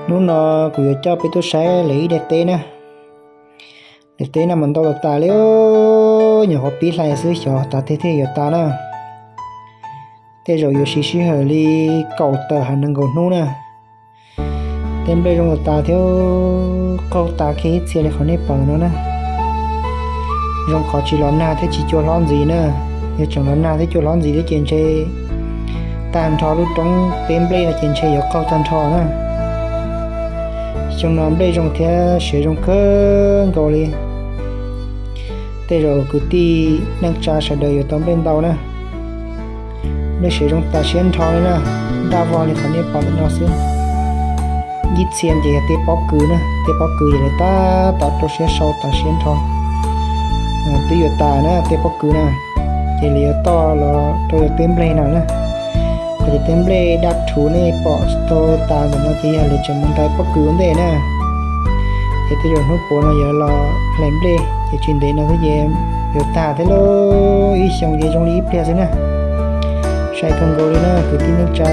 Hnub no kuv yuav coj peb tuaj saib lawv ib daim teb na. Daim teb no mas ntau tas tas li, nyuam qhuav pib hlais xwb xyov tav twg thiaj yuav tas na. Tej zaum yuav siv sij hawm li kaum tawm hais nees nkaum hnub na. Tej nplej zoo tas tas thiab qaug tas kiag ib txhia li qhov nej pom no na. Zoo qhov tsis los nag thiab tsis cua hlob ntxiv na. Yog tseem los nag thiab cua hlob ntxiv thiab ces ntshe tag nrho lub roob teb nplej no ces ntshe yuav qaug tag nrho na. Xyoo no nplej zoo thiab siav zoo kawg nkaus li. Tej zaum kwv tij neej tsa sawv daws yuav tau nplej ntau na. Nplej siav zoo tas siab nrho li na, daj vog li qhov nej pom ntawm no xwb. Ib txhia ces yog tej pob kws na, tej pob kws ces lawv tab tom rau siab sau tas siab nrho. Twb yuav tas na tej pob kws na, ces lawv yuav toj los rau yog teb nplej no na. Qhov tias teb nplej daj rhuv nej pom tau tas ntawm no ces yog lawv tseem mus ntais pob kws ua ntej na. Ces tej zaum hnub puav no yuav los hlais nplej ces tsis ntev no thiab ces yuav tag thiab lauj, ib xyoo ces zoo li ib pliag xwb na. Sai kawg nkaus li na kwv tij neej tsa.